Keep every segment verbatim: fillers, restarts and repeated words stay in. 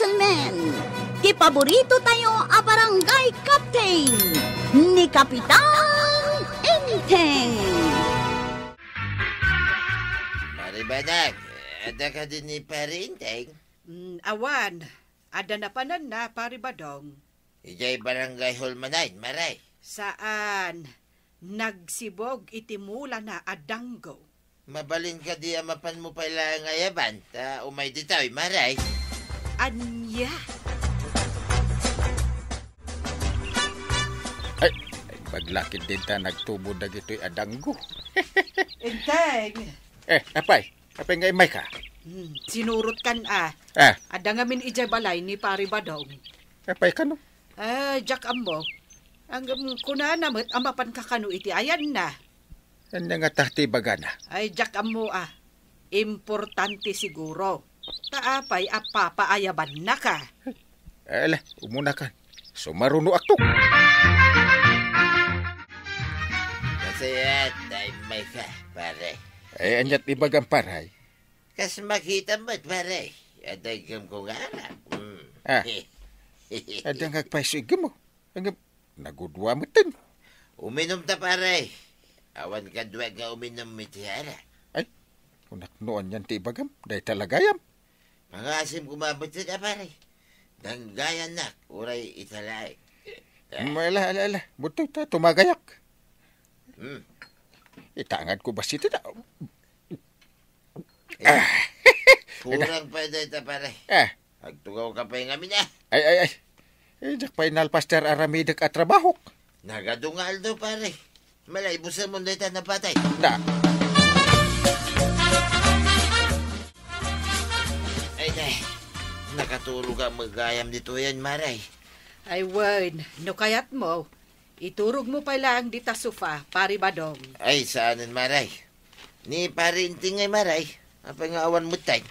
Gentlemen, ti paborito tayo a barangay captain, ni Kapitan Enteng. Pare Badang, adda kadi ni Pare Enteng? Mm, awan. Adda napananna, Pare Badong. Idiay barangay hall manen, Mare? Saan. Nagsibog iti mulana a danggo. Mabalin kadi a mapanmo pay laeng a yaban, ta umay ditoy, Mare? Ania? Ay, ay, baglakin din ta nagtubo dagitoy a danggo. Enteng! Eh, apay? Apay nga immayka? Hmm, sinurotkan a. Ah. Adda ngamin idiay balay ni Pare Badong. Apay kano? Ah, diak ammo. Ngem kunana met a mapanka kano iti ayanna. Ania ngata ti ibagana? Ay, diak ammo a. Importante siguro. Ta apay a papaayabannaka? Ala, umunakan. Sumarunoakto. Nasayaat ta immayka, pare. Ay, ania't ibagam, pare? Kas makitam met, pare. Adda iggemko nga arak. Mm. Ah. Adda nga agpayso iggemmo. Ngem, nagudua metten. Uminumta, pare. Awan kaduak nga uminum iti arak. Ay, kunak no anian ti ibagam, dayta la gayam. Pangasim koma metten a, pare. Danggayannak, uray ita laeng. Mm, ala, ala, ala. Budtoy ta, tumagayak. Hmm. Itangadko bassit ita. Eh, kurang pay dayta, pare. Ah. Agtugawka pay ngamin, ah. Ay, ay, ay. Eh, diak pay nalpas ti ar-aramidek a trabahok. Nagadu nga aldaw, pare. Malay, busamon dayta napatay. Da. Ay, nay. Nakaturog a magayam ditoyen, Mare. Ay, wen, no kayatmo, iturogmo pay laeng dita sofa, Pare Badong. Ay, saanen, Mare. Ni Pare Intingay, Mare. Apay nga awan metten?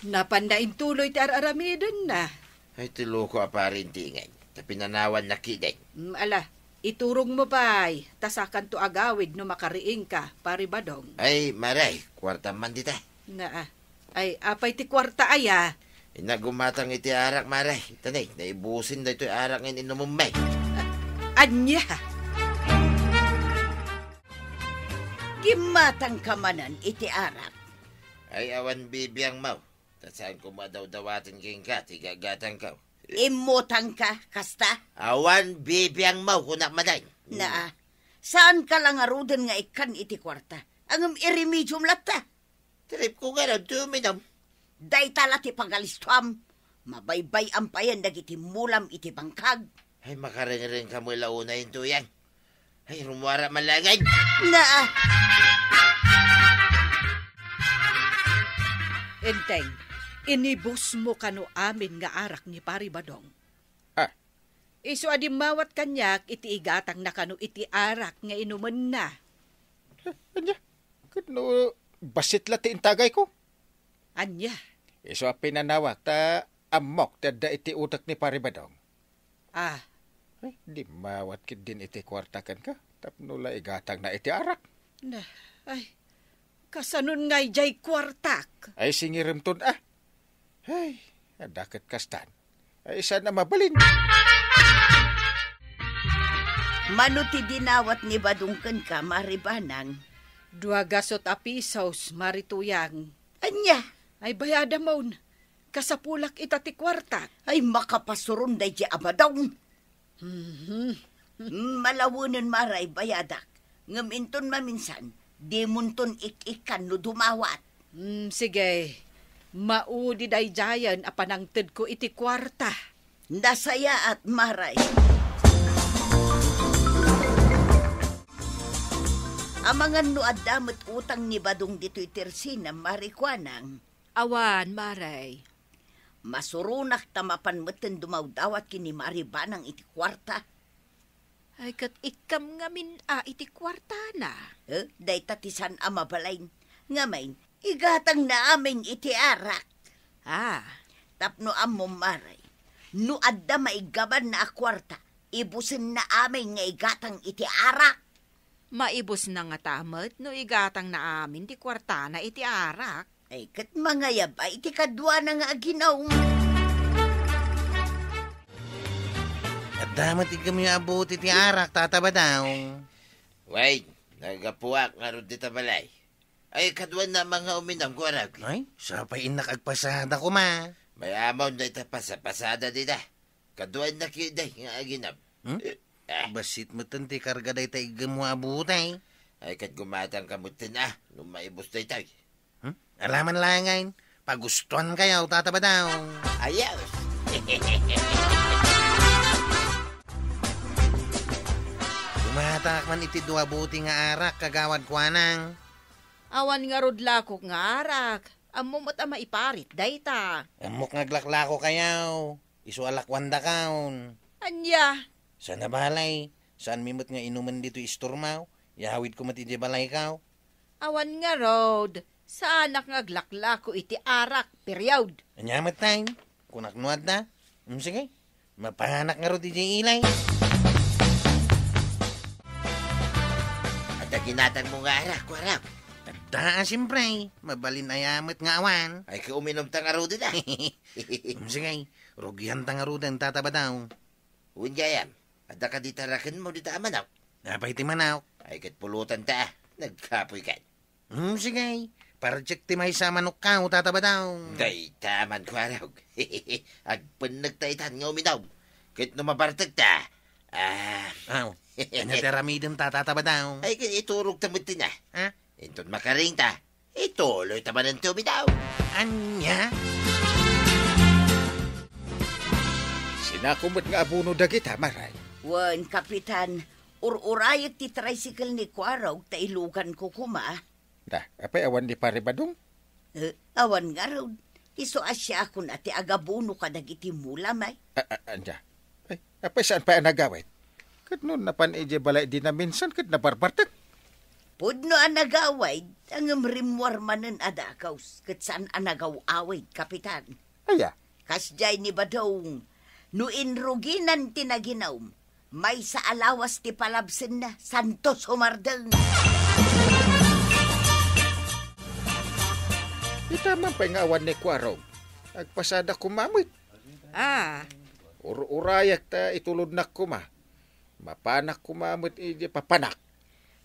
Napanna intuloy ti ar-aramidenna. Ay, ti loko a Pare Intingay. Ta pinanawanna ketdin. Mm, ala, iturogmo pay, ta sakanto agawid no makariingka, Pare Badong. Ay, Mare, kuartam man dita. Naa. Ay, apay ti kuarta aya? Inagumatang iti arak, Mare. Ita ne, naibusen daytoy arak nga in-inumem. Ania? Gimmatangka manen iti arak? Ay, awan bibiangmo. Ta saan koma a dawdawaten kenka ti gagatangko. Immutangka, kasta? Awan bibiangmo, kunak manen. Naa. Saanka la ngaruden nga ikkan iti kuarta. Ngem iremediom latta. Tripko ngarud ti uminum. Dayta la ti pagalistoam. Mabaybay-am payen dagiti mulam iti bangkag. Ay, makarengrengka met la unay intoyen. Ay, rummuara man laeng. Naa. Enteng, inibusmo kano amin nga arak ni Pare Badong? Ah. Isu a dimmawat kaniak iti igatangna kano iti arak nga inumenna. Ania? Ket no bassit la ti intagayko? Ania? Isu a pinanawak ta ammok ti adda iti utek ni Pare Badong. Ah. Ay, dimmawat ketdin iti kuarta kenka tapno la igatangna iti arak. Na, ay, kasanon nga idiay kuartak? Ay, singiremton, ah. Ay, adda ket kastan. Ay, saan a mabalin? Mano ti dinawat ni Badong kenka, Mare Banang? Dua gasut a pisos, Mare Tuyang. Ania? Ay, bayadamon. Kasapulak ita ti kuartak. Ay, makapasuron daydiay a Badong. Mhm. Mm, malawenen, Mare, bayadak. Ngem inton maminsan, dimonton ik-ikkan no dumawat. Mm, sige. Maudi daydiayen a panangtedko iti kuarta. Nasayaat, Mare. Amangan no adda met utang ni Badong ditoy tersina, Mare Kuanang. Awan, Mare. Masuronak ta mapan metten dumawdawat ken ni Mare Banang iti kuarta. Ay, ket ikkam ngamin a iti kuartana. Eh, dayta ti saan a mabalin. Ngamin, igatangna amin iti arak. Ah. Tapno ammom, Mare, no adda maigabanna a kuarta, ibusenna amin nga igatang iti arak. Maibusna ngata met no igatangna amin ti kuartana iti arak. Ay, ket mangayab a iti kaduana nga aginum. Adda met iggemyo a buti ti arak, Tata Badong. Wen, naggapuak ngarud dita balay. Ay, kaduan na nga uminam, Kuarog. Ay, sapay innak agpasada koma. May amon dayta pasapasada dida. Kaduan na kiday nga aginam. Hmm? Eh, ah. Bassit met ti karga dayta iggemmo a buti. Ay, ket gumatang ka met, ah, no maibus daytoy. Hmm? Alaman laengen, pagustuan kayo, Tata Badong. Ayos. Gumatak man iti dua buti nga arak, Kagawad Kuanang. Awan ngarud lakok nga arak. Ammo met a maiparit dayta. Ammok nga aglaklako kayo. Isu a lakuandakaon. Ania? Sana balay. Saanmi met nga inumen ditoy istormaw. Yawidko met idiay balaykaw. Awan ngarud. Saanak nga aglaklako iti arak, period. Ania met, time? Kunak no adda? Hmm, sige. Mapanak ngarud idiay ilay. Adda ginatangmo nga arak, Kuarog? Adda a, siyempre. Mabalin aya met nga awan. Ay, ka uminumta ngaruden, ah. Hmm, sige. Rugianta ngaruden, Tata Badong. Wen gayam, adda kadi ti arakenmo dita a manok? Apay ti manok? Ay, ket pulotanta, ah. Nagkapoy ken. Hmm, sige. Para check ti maysa a manokkaw, Tata Badong. Dayta man, Kuarog. Agpennekta itan nga uminum. Ket no mabartekta, ah. Aw, ania ti aramidenta, Tata Badong? Ay, ket iturogta met ti na. Ha? Inton makaringta, ituloyta manen ti uminum. Ania? Sinako met nga abono dagita, Maray. Wen, Kapitan, ur-urayek ti tricycle ni Kuarog ta iluganko koma. Da, apay awan ni Pare Badong? Eh, awan ngarud. Isu a siakon a ti agabono kadagiti mulam, ay. A, a, ania? Ay, apay saan pay a nagawid? Ket no napan idiay balay di naminsan ket nabarbartek. Pudno a nagawid, ngem rimmuar manen a dagus, ket saan a nagaw-awid, Kapitan. Aya? Kasdiay ni Badong, no inruginan ti naginum, maysa a lawas ti palabsenna, santos humardeng. Ita man pay nga awan ni Kuarog, agpasada koma met. Ah. Ur-urayak ta itulodnak koma. Mapanak koma met idi papanak.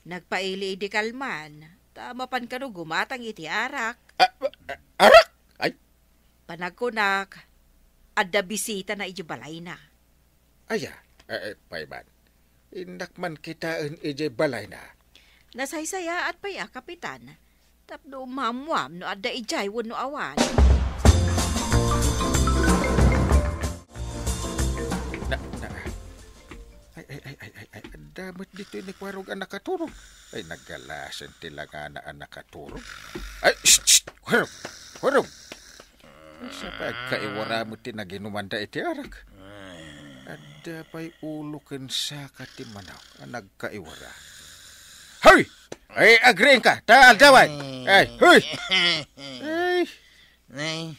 Nagpaili idi kalman, ta mapan kano gumatang iti arak. A, a, arak? Ay. Panagkunak, adda bisitana iti balayna. Aya, eh, eh, payman. Innak man kitaen iti balayna. Nasaysayaat pay a, Kapitan. Tapno maammuam no adda idiay wenno awan. Na, na, ay, ay, ay, ay, ay, ay, adda met ditoy ni Kuarog a nakaturog. Ay, nagalasen ti langana a nakaturog. Ay, shh, shh, Kuarog, Kuarog. Ay, siya pa agkaiwara met ti naginumanda iti arak. Adda pay ulo ken saka ti manok a nagkaiwara. Hoy! Ay, agriingka, ta aldawan! Ay, hoy! Ay! Nay,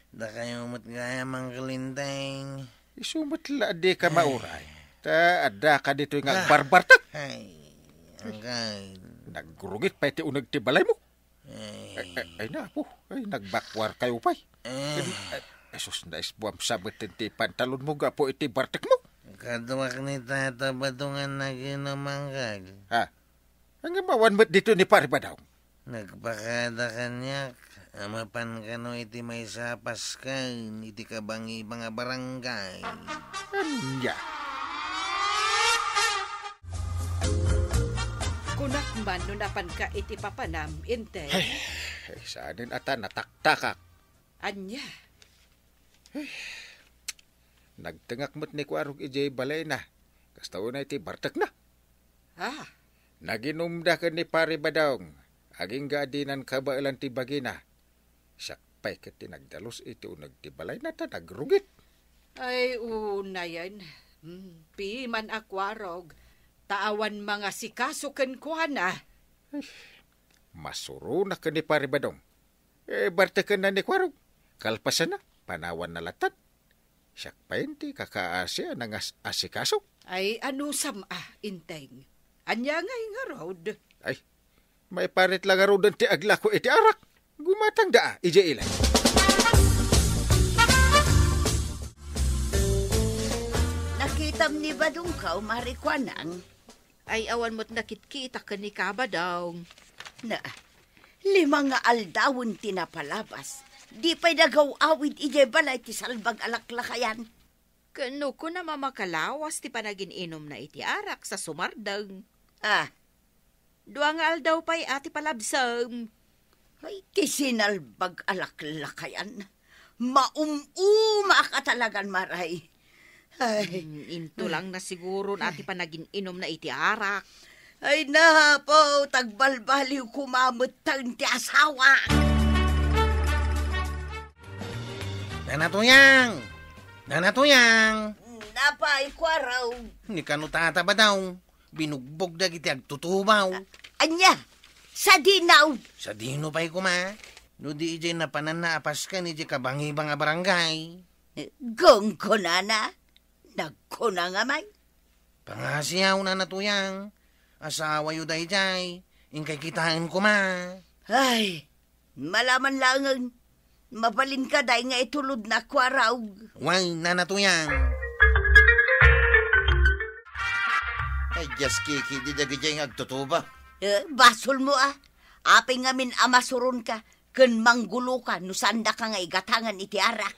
dakayo met gayam, Uncle Inteng. Isu met la a dika mauray. Ta addaka ditoy nga agbarbartek. Ay, Uncle. Nagrugit pay ti uneg ti balaymo. Ay. Ay, ay, ay, na, apo. Ay, nagbakuar kayo pay. Eh. Ay, ay, sus, naisbuam sabet ti pantalon mo gapu iti bartek mo. Kaduak ni Tata Badong a naginum, Uncle. Ha? Ang mawan met dito ni Pare Badong? Nagpakada kaniak a mapan kano iti maysa a pasken iti kabangibang a barangay. Ania? Kunak man no napanka iti papanam, Inteng. Ay, ay, saanen a ta nataktakak. Ania? Ay, nagtengak met ni Kuarog idiay balayna. Kasta unay ti bartekna. Ah. Naginumda ken ni Pare Badong. Agingga a dinan kabaelan ti bagina. Siak pay ket ti nagdalus iti uneg ti balayna ta nagrugit. Ay, unayen. Hmm, piman a Kuarog, ta awan mangasikaso kenkuana. Ay, masuronak ken ni Pare Badong. Eh, bartekenna ni Kuarog. Kalpasanna, panawanna latta. Siak pay ti kakaasi a nangas-asikaso. Ay, anusam a, Inteng? Ania ngay ngarud? Ay, maiparit la ngaruden ti aglako iti arak. Gumatangda a, idiay ilay. Nakit Naipattam ni Badongko, Mari Kuanang. Ay, awan met nakitkitak ken ni Kabadong. Na, lima nga aldawen ti napalabas. Di pay nagaw-awid idiay balay ti salbag a laklakayan. Ken no kunam a makalawas ti panagin-inumna iti arak sa sumardeng. Ah. Dua nga aldaw pay a ti palabsam. Ay, ti sinalbag a laklakayan. Maum-umaak a talagan, Maray. Ay. Hmm, into lang na siguro na ti panagin-inumna iti arak. Ay, napo, tagbalbaliw koma metten ti asawa. Nana Tuyang! Nana Tuyang! Napay, Kuaraw? Ni kano tata ba daw? Binugbog dagiti agtutubaw. A-, ania? Sadino? Sadino pay koma? No di idiay napananna a pasken idiay kabangibang a barangay. Eh, gunggonana? Nagkuna nga man. Pangasiaw, Nana Tuyang. Asawayo daydiay. Inkay kitaen koma. Ay, malaman laengen. Mabalinka dayta nga itulodna, Kuaraw. Wen, Nana Tuyang. Ay, dias kiki, di dagidiay nga agtutuba. Eh, basolmo, a. Apay ngamin a masuronka ken mangguloka no saandaka nga igatangan iti arak.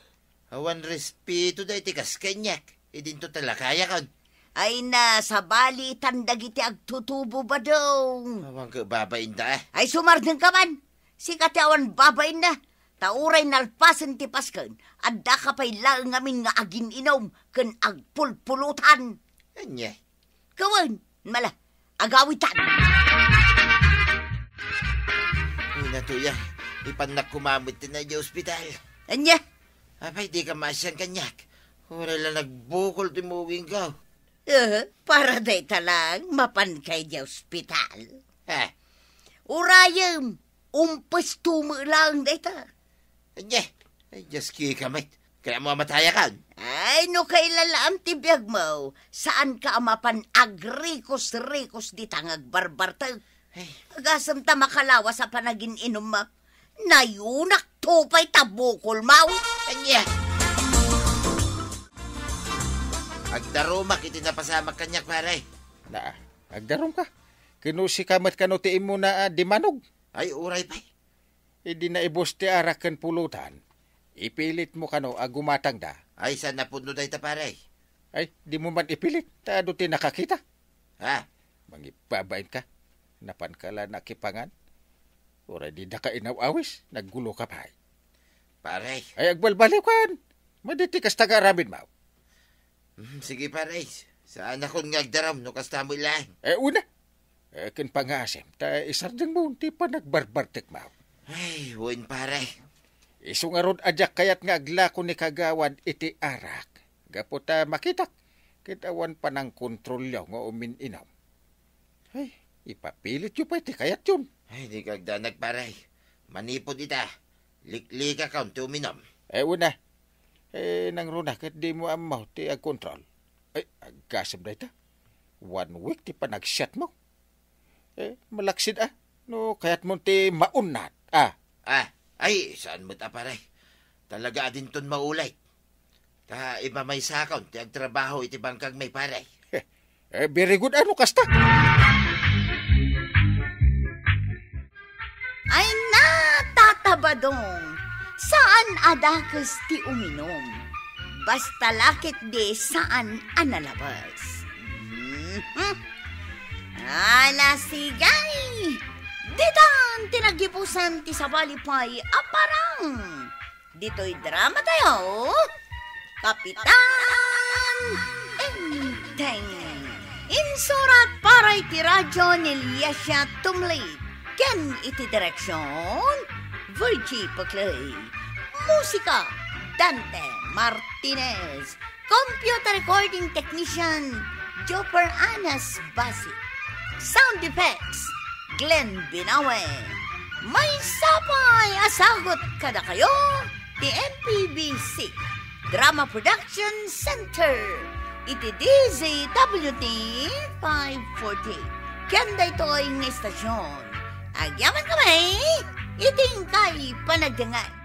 Awan respeto daytoy kas kaniak. Idinto ta lakayakon. Ay na, sabalitan dagiti agtutubo, Badong. Awan ket babainda, eh. Ay, sumardengka man. Sika ti awan babainna. Ta uray nalpasen ti pasken, addaka pay laeng ngamin nga agin-inum ken agpulpulutan. Ania? Kawen, mala, agawitan. Ay, Nana Tuyang, ipannak koma met ti na idiay ospital. Ania? Apay, dika maasian kaniak. Uray la nagbukol ti mugingko. Eh, para dayta lang, mapanka idiay ospital. Eh. Urayem, umpesto met laeng dayta. Ania? Ay, dias kika met. Kayatmo a matayakon? Ay, no kailalaam ti biagmo, saanka a mapan agrikos-rikos dita nga agbarbartek. Ay. Agasem ta makalawas a panagin-inummo. Nayunakto pay ta bukolmo. Ania? Agdarumak iti napasamak kaniak, pare. Na, agdarumka. Ken no sika met kano ti immuna a dimanog. Ay, uray pay. Idi naibus ti arak ken pulutan, ipilitmo kano a gumatangda? Ay, saan a pudno dayta, pare? Ay, dimo man ipilit, ta adu ti nakakita. Ha? Mangibbabain ka. Napanka la nakipangan. Uray didaka inaw-awis, nagguloka pay. Pare. Ay, agbalbaliwkan. Madi ti kasta nga aramidmo. Hmm, sige, pare. Saanakon nga agdarum no kasta met laeng. Eh, una. Eh, ken pangasim, ta isardengmo ti panagbarbartekmo. Ay, wen, pare. Isu ngarud a diak kayat nga aglako ni Kagawad iti arak. Gapu ta makitak, ket awan panangkontrolyo nga umin-inum. Ay, ipapilityo pay ti kayatyon. Ay, dika agdanag, pare. Manipud ita, liklikakon ti uminum. Eh, una. Eh, nangruna, ket dimo ammo ti agkontrol. Ay, agasem dayta. One week ti panagsiatmo. Eh, malaksid, a. No kayatmo ti maunnat, a. Ah, ay, saan met a, pare. Talaga a dinton maulit. Ta imamaysakon ti agtrabaho iti bangkag met, pare. Eh, very good, a, no kasta. Ay na, Tata Badong, saan a dakes ti uminum. Basta la ketdi saan a nalabes. Mhm. Ala, sige. Ditan ti naggibusan ti sabali pay a parang. Ditoy dramatayo, Kapitan Enteng. Insurat para iti radyo ni Liesia Tumlid ken iti direksyon, Virgie Paclay. Musika, Dante Martinez. Computer recording technician, Joper Anas Basi. Sound effects, Glenn Binawe. Maysa pay a sagut kadakayo ti M P B C Drama Production Center iti D Z W T five forty. Ken daytoy nga istasyon, agyamankami iti inkay panagdengngeg.